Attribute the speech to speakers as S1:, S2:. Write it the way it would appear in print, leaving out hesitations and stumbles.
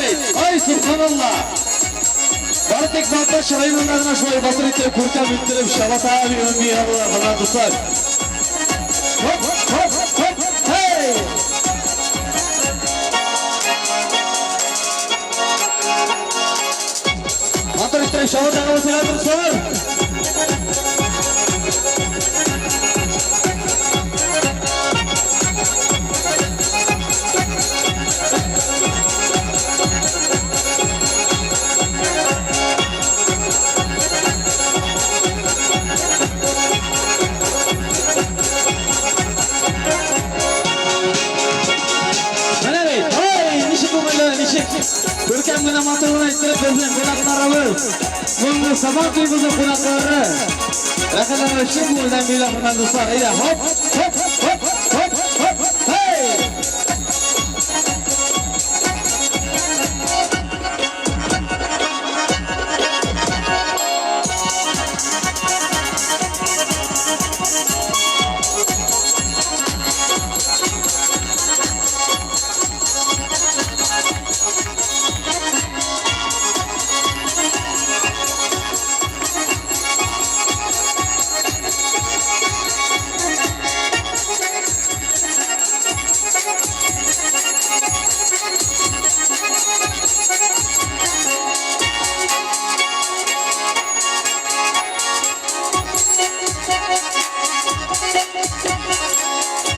S1: бит! Ай, субханалла! Бары тик Балтач районында гына шулай батыр итеп, күркәм иттереп чабата бию алалар, хөрмәтле дуслар. Хоп, хоп, хоп, хей! Матур иттереп чабатага басырга дуслар. Менә бит, ой, ничек күңелле, ничек күркәм генә матур гына иттереп безнең кунакларыбыз, бүгенге Сабан туебызның кунаклары. Рәхәтләнеп чын күңелдән бииләр, хөрмәтле дуслар. Әйдә, хоп!